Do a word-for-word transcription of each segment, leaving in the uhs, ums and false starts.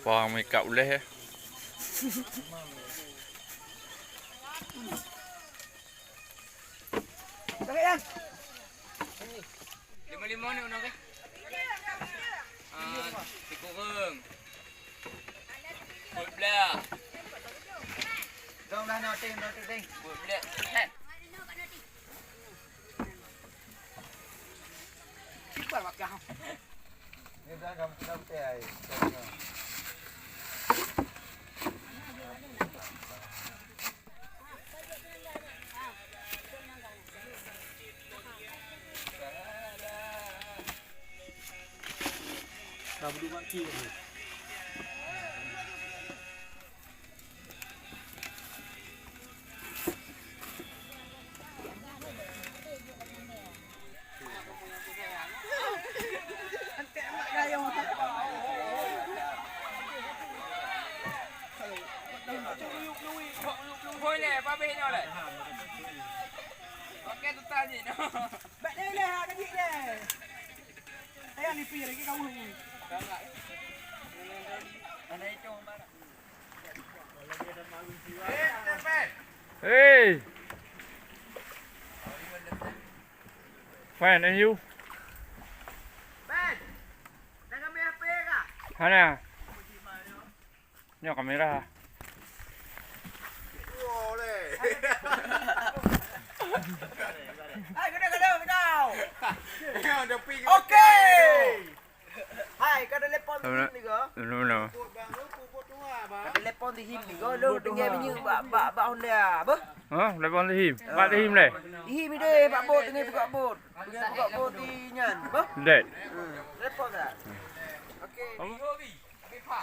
Bang makeup uleh eh. Lima-lima ni, Unang, eh? Ah, sikureueng. Peuet blah. Dong dah, no, ting, no, ting, ting. Peuet blah. Eh. Kiban makan. Ni dah kamu kenal teh ai. Dah bedua mati. Hei! Fan, and you? Hana. Nyoe kamera. Okey. Hai, ka telepon di him ni ke? Belum, belum. Ka telepon di him ni ke? Lôn tinggai minyeuk bak, bak, bak Honda, apa? Ha? Telepon di him. Bak di him leh? Di him ni deh, bak bot, tinggai buka bot. Tinggai buka bot di nyan, apa? Dek. Hmm. Telepon dah. Okey. Apa?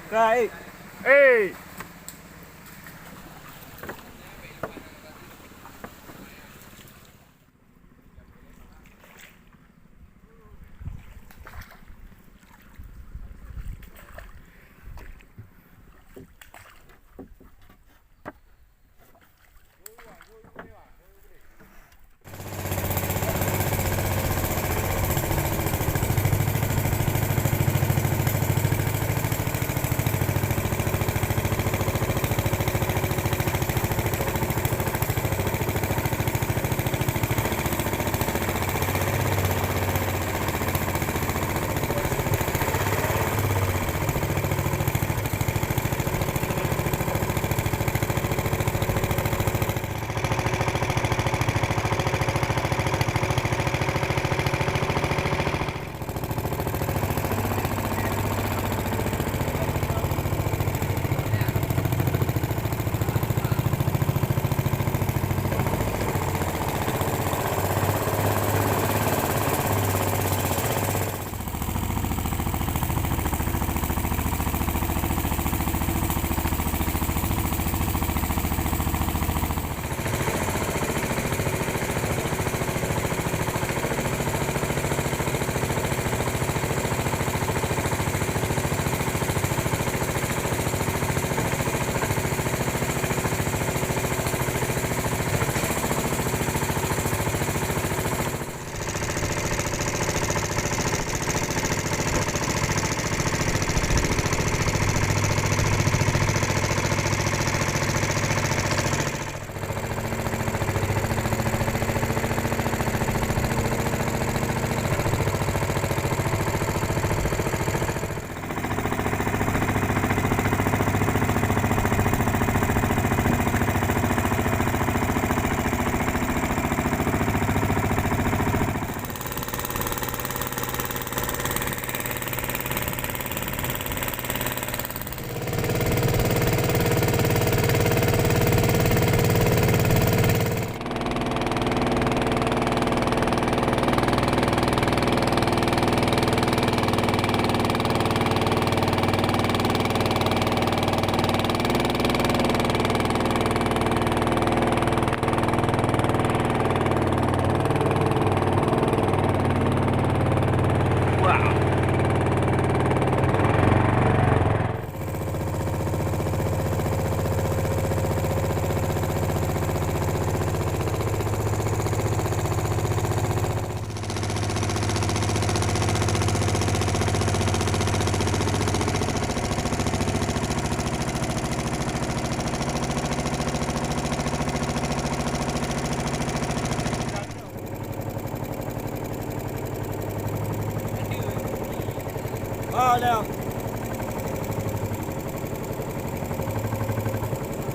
Ka, eh. Eh.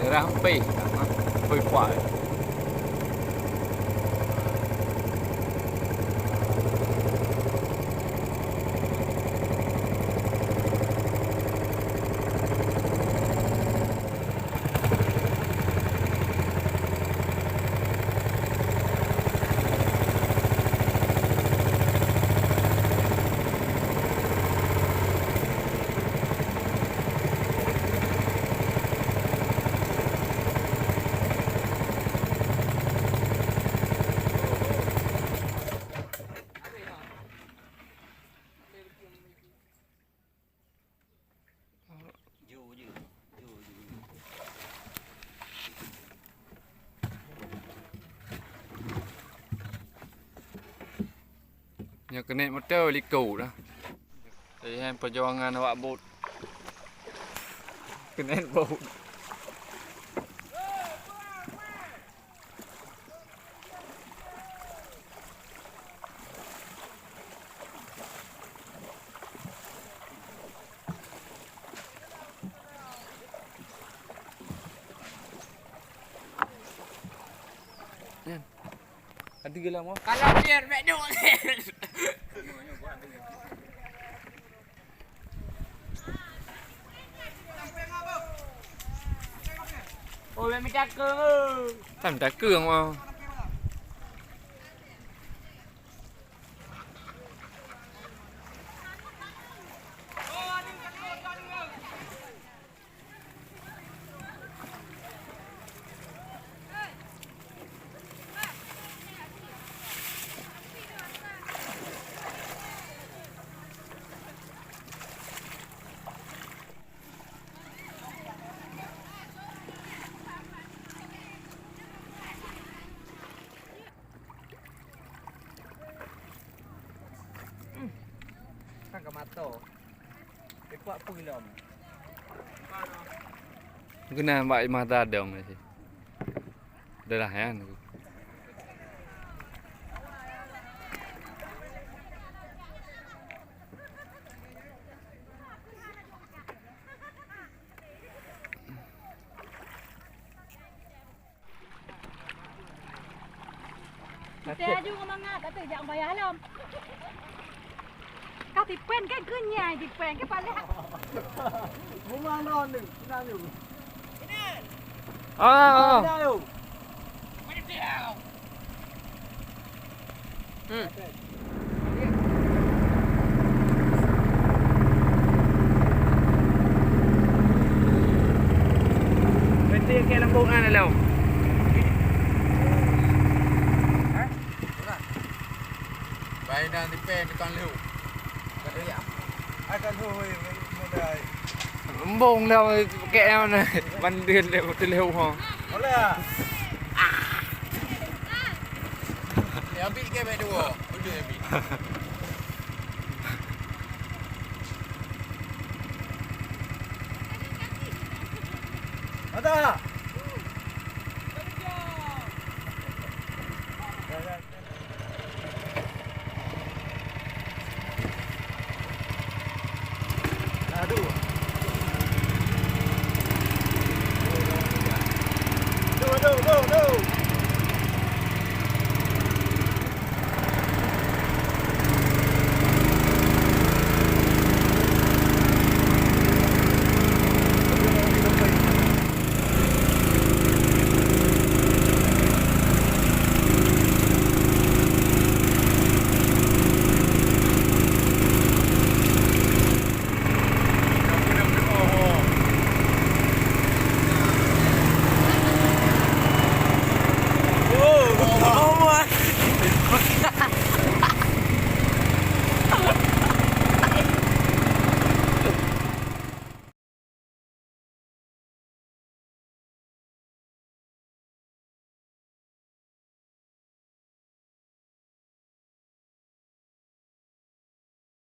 Daerah Ampeh, Ampeh Kuat. Nyoe keuneuk moto likot dah. Jadi hai perjuangan awak bot. Keuneuk bot. Nyan. Ada dalam apa? Kalau dia bek duk. Oh, bek meucakeu. Kan meucakeu, Mak. Kan ka mato. Ipak pui lom. Guna bak imah dadong sih. Dah lah, ya. Kita aju ngon mangat, tapi jak bayar lom. Ka tipen kan kunyai tipen ke palah. Bunga non ni, sina aju. Ah, ah. Sina aju. Hmm. Berhenti ke lembut kan dalam. Ha? Itulah. Baik dah dipeh tukang leuh. Akan hui mudah. Embong dah pakai mana? Bandel dah betul leuh ha. Olah. Ya, ambil ke baik dua. Udah ambil. Ada. Aduh. Aduh, aduh, aduh, aduh.